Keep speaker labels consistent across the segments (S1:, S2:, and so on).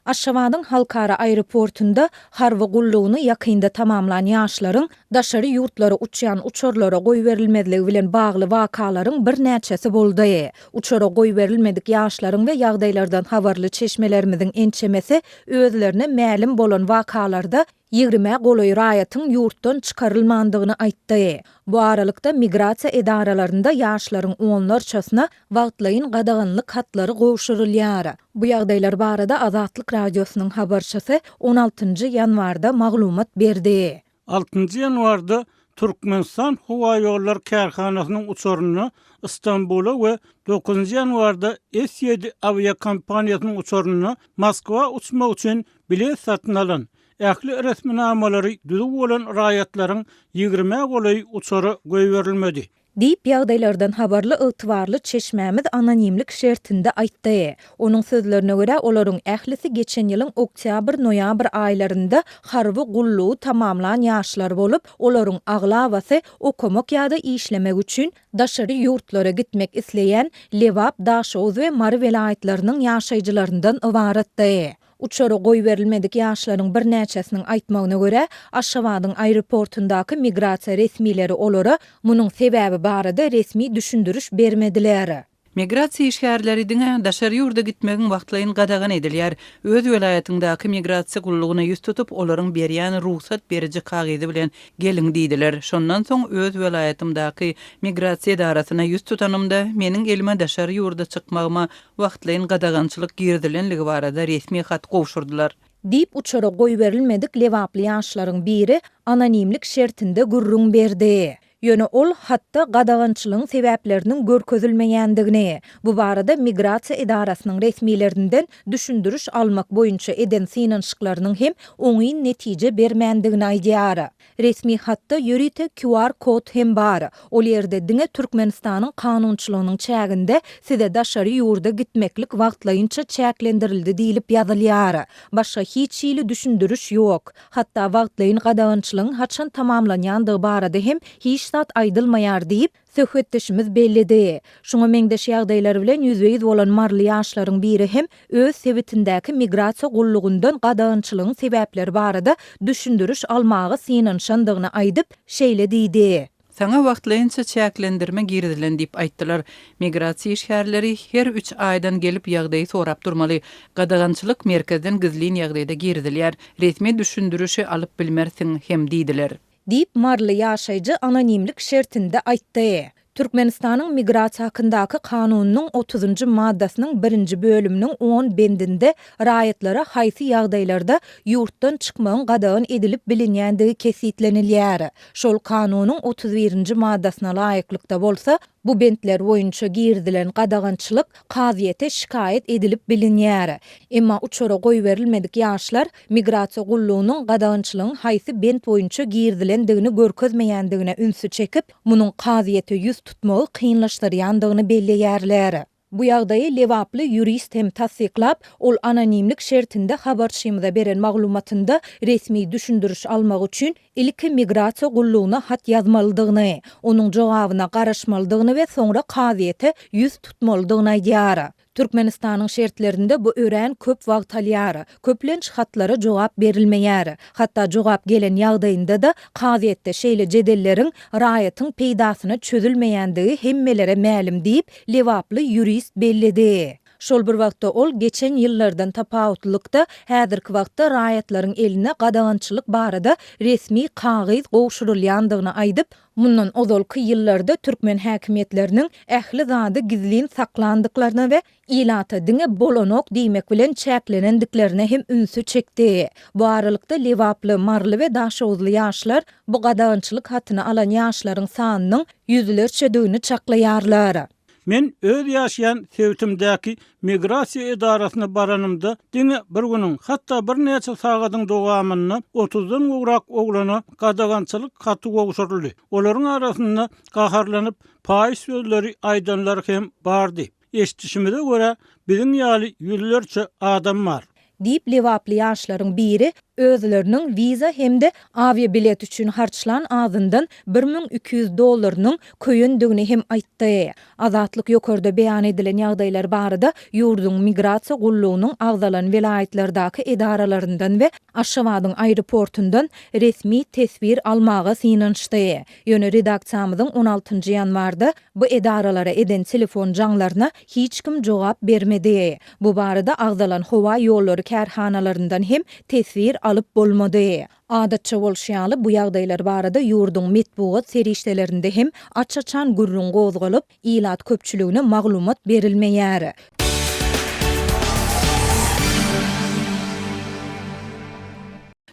S1: Aşgabadyň halkara aeroportunda harby gullugyny ýakynda tamamlan ýaşlaryň daşary ýurtlara uçýan uçarlara goýberilmezligi bilen bagly wakalaryň birnäçesi boldy. Uçara goýberilmedik ýaşlaryň we ýagdaýlardan habarly çeşmelerimiziň ençemesi özlerine mälim bolan wakalarda ýigrimä golaý raýatyň ýurtdan çykarylmandygyny aýtdy. Bu aralykda, migrasiýa edaralarynda ýaşlaryň onlarçasyna wagtlaýyn gadaganlyk hatlary gowşurylýar. Bu ýagdaýlar barada Azatlyk Radiosynyň habarçysy on altynjy ýanwarda maglumat berdi.
S2: Altynjy ýanwarda Türkmenistan howaýollary kärhanasynyň uçarynda Stambula we dokuzynjy ýanwarda S-ýedi awiakompaniýasynyň uçarynda Moskwa uçmak üçin bilet satyn alan, ähli resminamalary düzüw bolan raýatlaryň ýigrimä golaýy uçara goýberilmedi.
S1: Diýip, ýagdaýlardan habarly ygtybarly çeşmämiz anonimlik şertinde aýtdy. Onuň sözlerine görä, olaryň ählisi geçen ýylyň oktýabr-noýabr aýlarynda harby gullugy tamamlan ýaşlar bolup, olaryň aglabasy okamak ýa-da işlemek üçin daşary ýurtlara gitmek isleýän Lebap, Daşoguz we Mary welaýatlarynyň ýaşaýjylaryndan ybaratdy. Uçara goýberilmedik ýaşlaryň birnäçesiniň aýtmagyna görä, Aşgabadyň aeroportundaky migrasiýa resmileri olara munuň sebäbi barada resmi düşündiriş bermediler.
S3: Migrasiýa işgärleri diňe daşary ýurda gitmegiň wagtlaýyn gadagan edilýär. Öz welaýatyňdaky migrasiýa gullugyna ýüz tutup, olaryň berýän rugsat beriji kagyzy bilen geliň diýdiler. Şondan soň öz welaýatymdaky migrasiýa edarasyna ýüz tutanymda, meniň elime daşary ýurda çykmagyma wagtlaýyn gadagançylyk girizilenligi barada resmi hat gowşurdylar.
S1: Diýip, uçara goýberilmedik lebaply ýaşlaryň biri anonimlik şertinde gürrüň berdi. Ýöne ol hatda gadagançylygyň sebäpleriniň görkezilmeýändigini, bu barada migrasiýa edarasynyň resmilerinden düşündiriş almak boýunça eden synanyşyklarynyň hem oňyn netije bermändigini aýdýar. Resmi hatda ýörite QR kod hem bar. Ol ýerde diňe Türkmenistanyň kanunçylygynyň çäginde size daşary ýurda gitmeklik wagtlaýynça çäklendirildi diýlip ýazylýar. Başga hiç hili düşündiriş ýok. Hatda wagtlaýyn gadagançylygyň haçan tamamlanýandygy barada hem hiç zat aýdylmaýar diýip, söhbetdeşimiz belledi. Şuňa meňzeş ýagdaýlar bilen ýüzbe-ýüz bolan maryly ýaşlaryň biri hem öz sebitindäki migrasiýa gullugyndan gadagançylygyň sebäpleri barada düşündiriş almaga synanyşandygyny aýdyp, şeýle diýdi.
S3: Saňa wagtlaýynça çäklendirme girizilen diýip aýtdylar. Migrasiýa işgärleri her üç aýdan gelip ýagdaýy sorap durmaly. Gadagançylyk merkezden gizlin ýagdaýda girizilýär. Resmi düşündirişi alyp bilmersiň hem diýdiler.
S1: Diýip, maryly ýaşaýjy anonimlik şertinde aýtdy. Türkmenistanyň Migrasiýa hakyndaky kanunynyň otuzynjy maddasynyň birinji bölüminiň on bendinde raýatlara haýsy ýagdaýlarda ýurtdan çykmagyň gadagan edilip bilinýändigi kesgitlenilýär. Şol kanunyň 31-nji maddasyna laýyklykda bolsa, bu bentler boýunça girizilen gadagançylyk kazyýete şikaýat edilip bilinýär. Emma uçara goýberilmedik ýaşlar migrasiýa gullugynyň gadagançylygyň haýsy bent boýunça girizilendigini görkezmeýändigine ünsi çekip, munuň kazyýete ýüz tutmagy kynlaşdyrýandygyny belleýärler. Bu ýagdaýy lebaply ýurist hem tassyklap, ol anonimlik şertinde habarçymyza beren maglumatynda resmi düşündiriş almak üçin ilki migrasiýa gullugyna hat ýazmalydygyny, onuň jogabyna garaşmalydygyny we soňra kazyýete ýüz tutmalydygyny aýdýar. Türkmenistanyň şertlerinde bu örän köp wagt alýar. Köplenç hatlara jogap berilmeýär. Hatda jogap gelen ýagdaýynda-da, kazyýetde şeýle jedelleriň raýatyň peýdasyna çözülmeýändigi hemmelere mälim diýip, lebaply ýurist belledi. Şol bir wagtda ol geçen ýyllardan tapawutlylykda, häzirki wagtda raýatlaryň eline gadagançylyk barada resmi kagyz gowşurylýandygyny aýdyp, mundan ozalky ýyllarda türkmen häkimiýetleriniň ähli zady gizlin saklandyklaryna we ilata diňe bolanok diýmek bilen çäklenendiklerine hem ünsi çekdi. Bu aralykda, lebaply, maryly we daşoguzly ýaşlar bu gadagançylyk hatyny alan ýaşlaryň sanynyň ýüzlerçedigini çaklaýarlar.
S2: Men öz ýaşaýan sebitimdäki migrasiýa edarasyna baranymda, diňe bir günüň, hatda birnäçe sagadyň dowamynda otuzdan gowrak oglana gadagançylyk haty gowşuryldy. Olaryň arasynda gaharlanyp, paýyş sözleri aýdanlar hem bardy. Eşidişimize görä, biziň ýaly ýüzlerçe adam bar.
S1: Diýip, lebaply ýaşlaryň biri özleriniň wiza hem-de awiabilet üçin harçlan azyndan 1200 dollarynyň köýendigini hem aýtdy. Azatlyk ýokarda beýan edilen ýagdaýlar barada ýurduň Migrasiýa gullugynyň agzalan welaýatlardaky edaralaryndan we Aşgabadyň aeroportundan resmi teswir almaga synanyşdy. Ýöne redaksiýamyzyň on altynjy ýanwarda bu edaralara eden telefon jaňlaryna hiç kim jogap bermedi. Bu barada agzalan howa ýollary kärhanalaryndan hem teswir alyp bolmady. Adatça bolşy ýaly, bu ýagdaýlar barada ýurduň metbugat serişdelerinde hem aç-açan gürrüň gozgalyp, ilat köpçüligine maglumat berilmeýär.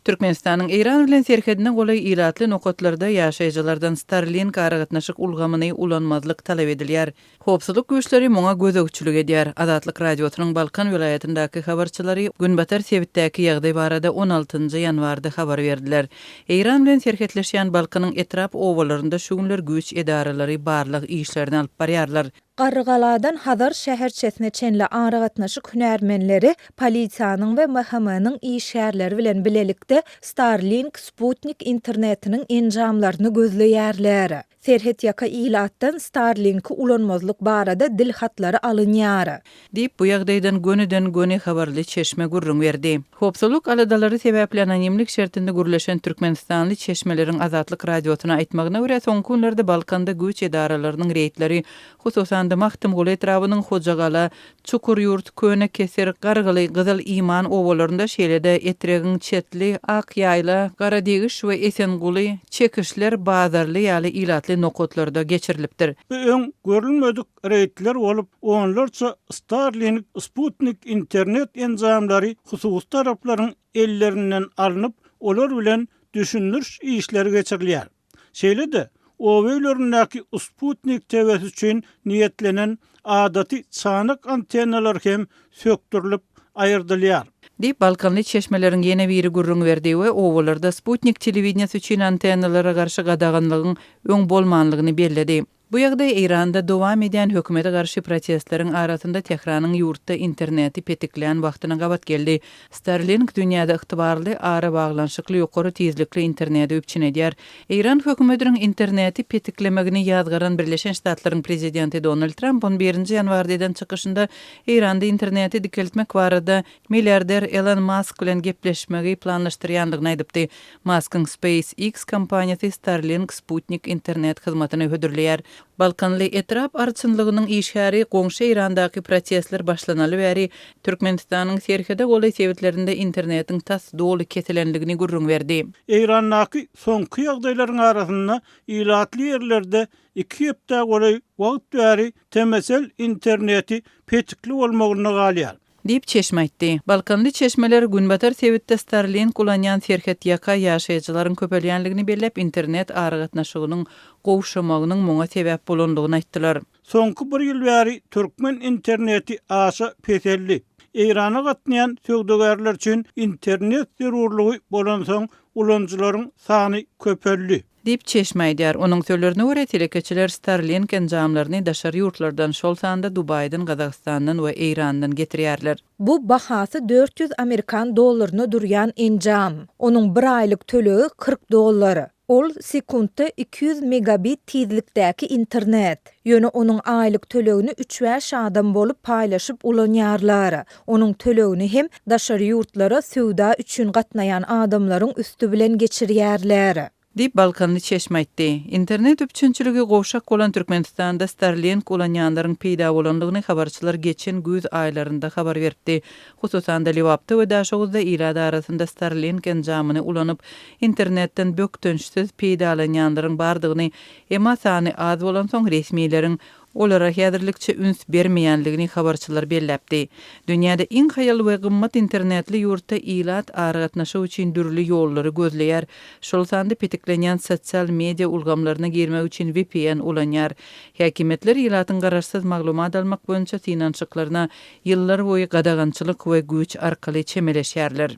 S3: Türkmenistanyň Eýran bilen serhedine golaý ilatly nokatlarda ýaşaýjylardan Starlink aragatnaşyk ulgamyny ulanmazlyk talap edilýär. Howpsuzlyk güýçleri muňa gözegçilik edýär. Azatlyk Radiosynyň Balkan welaýatyndaky habarçylary günbatar sebitdäki ýagdaý barada on altynjy ýanwarda habar berdiler. Eýran bilen serhetleşýän Balkanyň etrap obalarynda şu günler güýç edaralary barlag işlerini alyp barýarlar.
S1: Garrygaladan Hazar şäherçesine çenli aragatnaşyk hünärmenleri polisiýanyň we MHM-niň işgärleri bilen bilelikde Starlink sputnik internetiniň enjamlaryny gözleýärler. Serhetýaka ilatdan Starlink-i ulanmazlyk barada dil hatlary alynýar.
S3: Diýip, bu ýagdaýdan gönüden-göni habarly çeşme gürrüň berdi. Howpsuzlyk aladalary sebäpli anonimlik şertinde gürleşen türkmenistanly çeşmeleriň Azatlyk Radiosyna aýtmagyna görä, soňky günlerde Balkanda güýç edaralarynyň reýdleri, hususan-da, Magtymguly etrabynyň Hojagala, Çukurýurt, Köne Kesir, Gargyly, Gyzyl Iman obalarynda, şeýle-de Etregiň Çetli, Akýaýla, Garadegiş we Esenguly, Çekişler, Bazarly ýaly ilatly nokatlarda geçirilipdir.
S2: Bu öň görülmedik reýdler bolup, onlarça Starlink sputnik internet enjamlary hususy taraplaryň ellerinden alnyp, olar bilen düşündiriş işleri geçirilýär. Şeýle-de, oba öýlerindäki sputnik TW-si üçin niýetlenen adaty çanak antennalar hem sökdürilip aýyrdylýar.
S3: Diýip, balkanly çeşmeleriň ýene biri gürrüň berdi we obalarda sputnik telewideniýesi üçin antennalara garşy gadaganlygyň öň bolmanlygyny belledi. Bu ýagdaý Eýranda dowam edýän hökümete garşy protestleriň arasynda Tähranyň ýurtda interneti petiklän wagtyna gabat geldi. Starlink dünýäde ygtybarly arabaglanyşykly ýokary tizlikli interneti üpjün edýär. Eýran hökümetiniň interneti petiklemegini ýazgaran Birleşen Ştatlaryň prezidenti Donald Tramp on birinji ýanwarda eden çykyşynda Eýranda interneti dikeltmek barada milliarder Elon Mask bilen gepleşmegi planlaşdyrýandygyny aýdypdy. Maskyň SpaceX kompaniýasy Starlink sputnik internet hyzmatyny hödürleýär. Balkanly etrap arçynlygynyň işgäri goňşy Eýrandaky protestler başlanaly bäri Türkmenistanyň serhede golaý sebitlerinde internetiň tas doly kesilendigini gürrüň berdi.
S2: Eýrandaky soňky ýagdaýlaryň arasynda ilatly ýerlerde iki hepdä golaý wagt bäri TMSL interneti petikli bolmagynda galýar.
S3: Diýip, çeşme aýtdy. Balkanly çeşmeler günbatar sebitde Starlink ulanýan serhetýaka ýaşaýjylaryň köpelýändigini belläp, internet aragatnaşygynyň gowşamagynyň muňa sebäp bolandygyny aýtdylar.
S2: Soňky bir ýyl bäri türkmen interneti aşa peseldi. Eýrana gatnaýan söwdagärler üçin internet zerurlygy bolansoň, ulanyjylaryň sany köpeldi.
S3: Diýip, çeşme aýdýar. Onuň sözlerine görä, telekeçiler Starlink enjamlaryny daşary ýurtlardan, şol sanda Dubaýdan, Gazagystandan we Eýrandan getirýärler.
S1: Bu bahasy 400 amerikan dollaryna durýan enjam. Onuň bir aýlyk tölegi 40 dollar. Ol sekuntda 200 megabit tizlikdäki internet. Ýöne onuň aýlyk tölegini üç-bäş adam bolup paýlaşyp ulanýarlar. Onuň tölegini hem daşary ýurtlara söwda üçin gatnaýan adamlaryň üsti bilen geçirýärler.
S3: Diýip, balkanly çeşme aýtdy. Internet üpjünçiligi gowşak bolan Türkmenistanda Starlink ulanýanlaryň peýda bolandygyny habarçylar geçen güýz aýlarynda habar beripdi. Hususan-da, Lebapda we Daşoguzda ilat arasynda Starlink enjamyny ulanyp, internetden bökdençsiz peýdalanýanlaryň bardygyny, emma sany az bolansoň, resmileriň Olara häzirlikçe üns bermeýänligini habarçylar belläpdi. Dünýäde iň haýal we gymmat internetli ýurtda ilat aragatnaşyk üçin dürli ýollary gözleýär, şol sanda petiklenýän sosial media ulgamlaryna girmek üçin vpn ulanýar. Häkimiýetler ilatyň garaşsyz maglumat almak boýunça synanyşyklaryna ýyllarboýy gadagançylyk we güýç arkaly çemeleşýärler.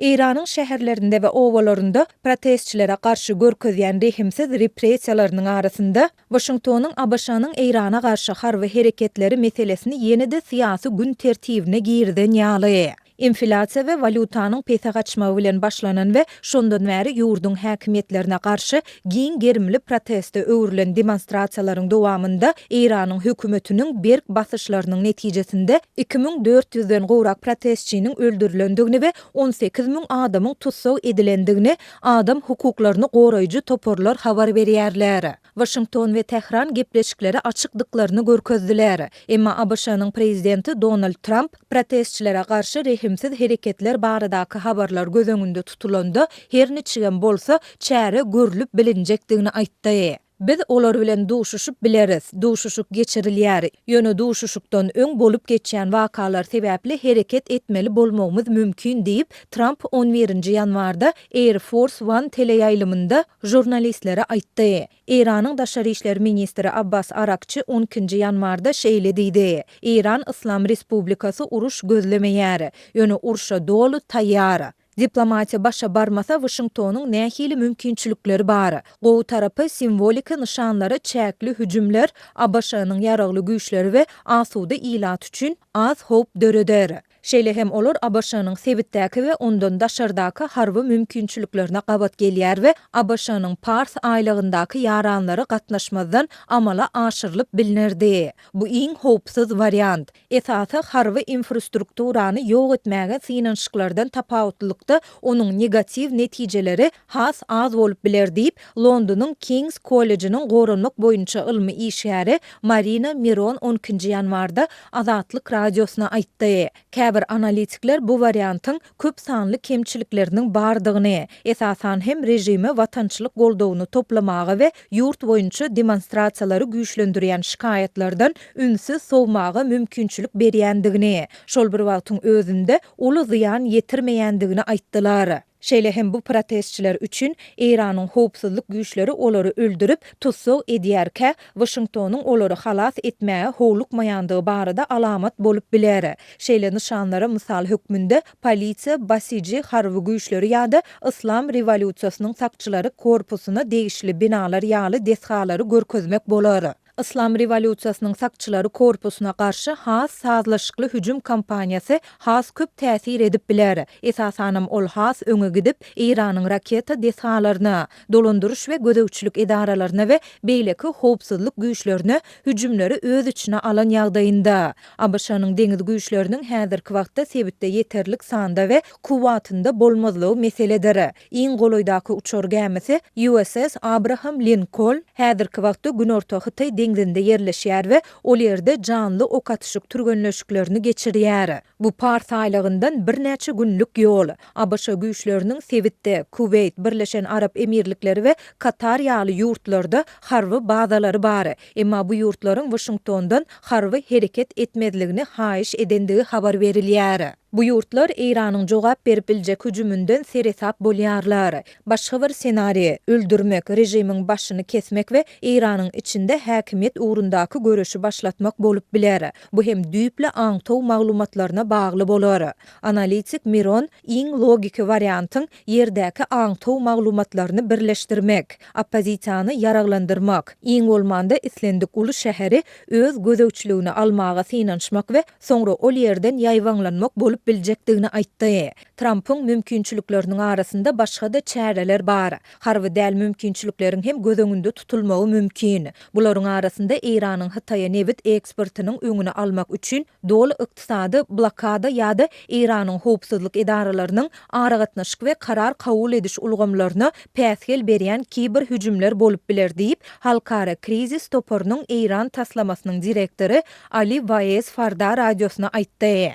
S1: Eýranyň şäherlerinde we obalarynda protestçilere garşy görkezýän rehimsiz repressiýalarynyň arasynda, Waşingtonyň ABŞ-nyň Eýrana garşy harby hereketleri meselesini ýene-de syýasy gün tertibine girizen ýaly. Inflýasiýa we walýutanyň pese gaçmagy bilen başlanan we şondan bäri ýurduň häkimiýetlerine garşy giň gerimli proteste öwrülen demonstrasiýalaryň dowamynda Eýranyň hökümetiniň berk basyşlarynyň netijesinde 2400 den gowrak protestçiniň öldürilendigini we 18 müň adamyň tussag edilendigini adam hukuklaryny goraýjy toparlar habar berýärler. Waşington we Tähran gepleşiklere açykdyklaryny görkezdiler. Emma ABŞ-nyň prezidenti Donald Tramp protestçilere garşy rehimsiz hereketler baradaky habarlar göz öňünde tutulanda, her niçigem bolsa, çäre görlüp bilinjekdigini aýtdy. Biz olar bilen duşuşyp bileris, duşuşyk geçirilýär, ýöne duşuşykdan öň bolup geçýän wakalar sebäpli hereket etmeli bolmagymyz mümkin diýip, Tramp on birinji ýanwarda Air Force One teleýaýlymynda žurnalistlere aýtdy. Eýranyň daşary işler ministri Abbas Arakçi on ikinji ýanwarda şeýle diýdi, Eýran Yslam Respublikasy uruş gözlemeýär, ýöne urşa doly taýýar. Diplomatiýa başa barmasa Waşingtonyň nähili mümkinçilikleri bar? Gowy tarapy, simwoliki nyşanlara çäkli hüjümler ABŞ-nyň ýaragly güýçleri we asuda ilat üçin az howp döreder. Şeýle hem olar ABŞ-nyň sebitdäki we ondan daşardaky harby mümkinçiliklerine gabat gelýär we ABŞ-nyň Pars aýlagyndaky ýaranlary gatnaşmazdan amala aşyrylyp bilnerdi. Bu iň howpsuz wariant. Esasy harby infrastrukturany ýok etmäge synanyşyklardan tapawutlylykda onuň negatiw netijeleri has az bolup biler diýip, Londonyň Kings kollejiniň goranmak boýunça ylmy işgäri Marina Miron on ikinji ýanwarda Azatlyk Radiosyna aýtdy. Käbir analitikler bu wariantyň köp sanly kemçilikleriniň bardygyny, esasan hem režime watançylyk goldawyny toplamaga we ýurt boýunça demonstrasiýalary güýçlendirýän şikaýatlardan ünsi sowmaga mümkinçilik berýändigini, şol bir wagtyň özünde uly zyýan ýetirmeýändigini aýtdylar. Şeýle hem bu protestçiler üçin Eýranyň howpsuzlyk güýçleri olary öldürip, tussag edýärkä, Waşingtonyň olary halas etmäge howlukmaýandygy barada alamat bolup biler. Şeýle nyşanlara mysal hökmünde polisiýa, basiji harby güýçleri ýa-da Yslam rewolýusiýasynyň sakçylary korpusyna degişli binalar ýaly desgalary görkezmek bolar. Yslam rewolýusiýasynyň sakçylary korpusyna garşy has sazlaşykly hüjüm kampaniýasy has köp täsir edip biler. Esasanam ol has öňe gidip, Eýranyň raketa desgalaryna, dolandyryş we gözegçilik edaralaryna we beýleki howpsuzlyk güýçlerine hüjümleri öz içine alan ýagdaýynda. ABŞ-nyň deňiz güýçleriniň häzirki wagtda sebitde ýeterlik sanda we kuwwatynda bolmazlygy meseledir. Iň golaýdaky uçar gämisi USS Abraham Linkoln häzirki wagtda Günorta Hytaý deňzinde ýerleşýär we ol ýerde janly ok atyşyk türgenleşiklerini geçirýär. Bu Pars aýlagyndan birnäçe günlük ýol. ABŞ güýçleriniň sebitde, Kuweýt, Birleşen Arap Emirlikleri we Katar ýaly ýurtlarda harby bazalary bar. Emma bu ýurtlaryň Waşingtondan harby hereket etmezligini haýyş edendigi habar berilýär. Bu ýurtlar Eýranyň jogap berip biljek hüjüminden seresap bolýarlar. Başga bir senariý, öldürmek, režimiň başyny kesmek we Eýranyň içinde häkimiýet ugrundaky göreşi başlatmak bolup biler. Bu hem düýpli aňtaw maglumatlaryna bagly bolar. Analitik Miron iň logiki wariantyň ýerdäki aňtaw maglumatlaryny birleşdirmek, oppozisiýany ýaraglandyrmak, iň bolmanda islendik uly şäheri öz gözegçiligine almaga synanyşmak we soňra ol ýerden ýaýbaňlanmak bolup biljekdigini aýtdy. Trampyň mümkinçilikleriniň arasynda başga-da çäreler bar. Harby däl mümkinçilikleriň hem göz öňünde tutulmagy mümkin. Bularyň arasynda Eýranyň Hytaýa nebit eksportynyň öňüni almak üçin doly ykdysady blokada ýa-da Eýranyň howpsuzlyk edaralarynyň aragatnaşyk we karar kabul ediş ulgamlaryna päsgel berýän kiber hüjümler bolup biler diýip, Halkara krizis toparynyň Eýran taslamasynyň direktory Ali Waez Farda radiosyna aýtdy.